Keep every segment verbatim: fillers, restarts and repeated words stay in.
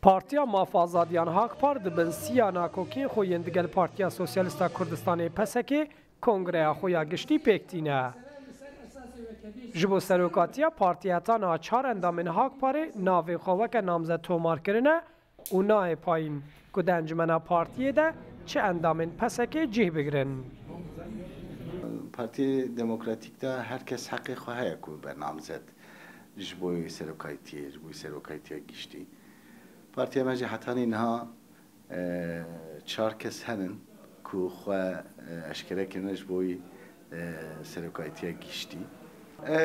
Partiya Maf Azadiyan HAK-PAR di bin siya nakokiyên xwe yên digel Partiya Sosyalîst a Kurdistanê, PSKê, kongreya xwe ya giştî pêk tîne. Ji bo serokatiya partiyê heta niha çar endamên HAK-PARê navê xwe weke namzet tomar kirine û nayê payîn ku di encûmena partiyê de çi endamên PSKê cih bigirin. Partiyê Demokratîk de her kes heqê xwe heye ku bibe namzet ji bo serokaytiyê, ji bo serokaytiya giştî. Partiya me jî hetanî niha, e, çar kes henin ku xwe, e, eşkere kirine ji bo, e, serokaytiya giştî. E,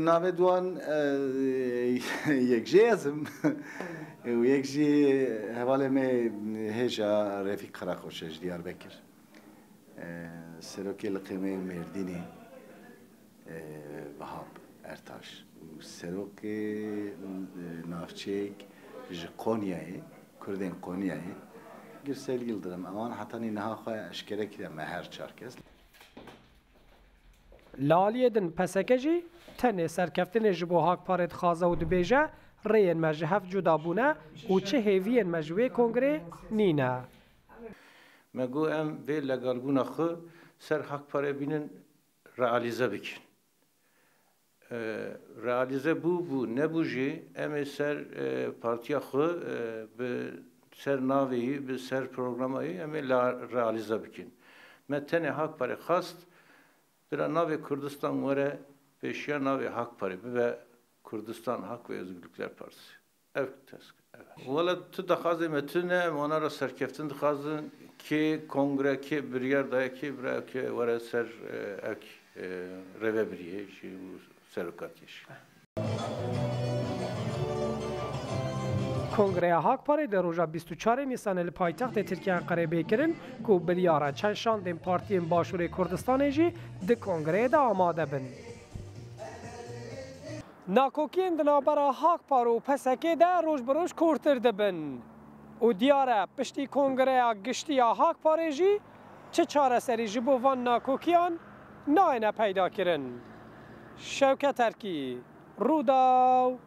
navê di wan, e, yek jê ez im. Û yek jî hevalê me hêja Refîk Karakoç e ji Diyarbekir. E, serokê liqê me yê Mêrdînê, e, Vehab Ertaş. Û serokê, e, navçeyek ji Konyayê, Kurdên Konyayê, Gürsel Yıldırım. Ewan hetanî niha xwe eşkere kiriye me her çar kes. Li aliyê din PSK jî tenê serkeftinê ji bo HAK-PARê dixwaze û dibêje, rêyên me ji hev cuda bûne û çi hêviyên me ji wê kongrê nîne. Me got em vê legalbûna xwe ser HAK-PARê bînin, realîze bikin. E, realîze bû, bû, nebû jî em ê ser, e, partiya xwe, e, bi ser navê wî, bi ser programa wî em ê la-, realîze bikin. Me tenê HAK-PARê xwest, bira navê Kurdistan were pêşiya navê HAK-PARê, bibe Kurdistan Hak ve Özgürlükler Partisi. Ev tesk, ev. Wela tu daxwazê me tune, em wana re serkeftin dixwazin, kê kongre, kê biryar daye, kê bira, kê were ser, e, ev, e, rêvebiriyê jî û serokatiyê jî. Kongreya HAK-PARê di roja bîst û çarê Nîsanê li paytextê Tirkiye Enqerê bê kirin ku biryara çend şandên partiyên Başûrê Kurdistanê jî di kongreyê de amade bin. Nakokiyên di navbera HAK-PAR û PSKê de roj bi roj kûrtir dibin û diyar e piştî kongreya giştî ya HAK-PARê jî çi çareserî ji bo van nakokiyan nayêne peyda kirin. Şewket Erkî, Rûdaw,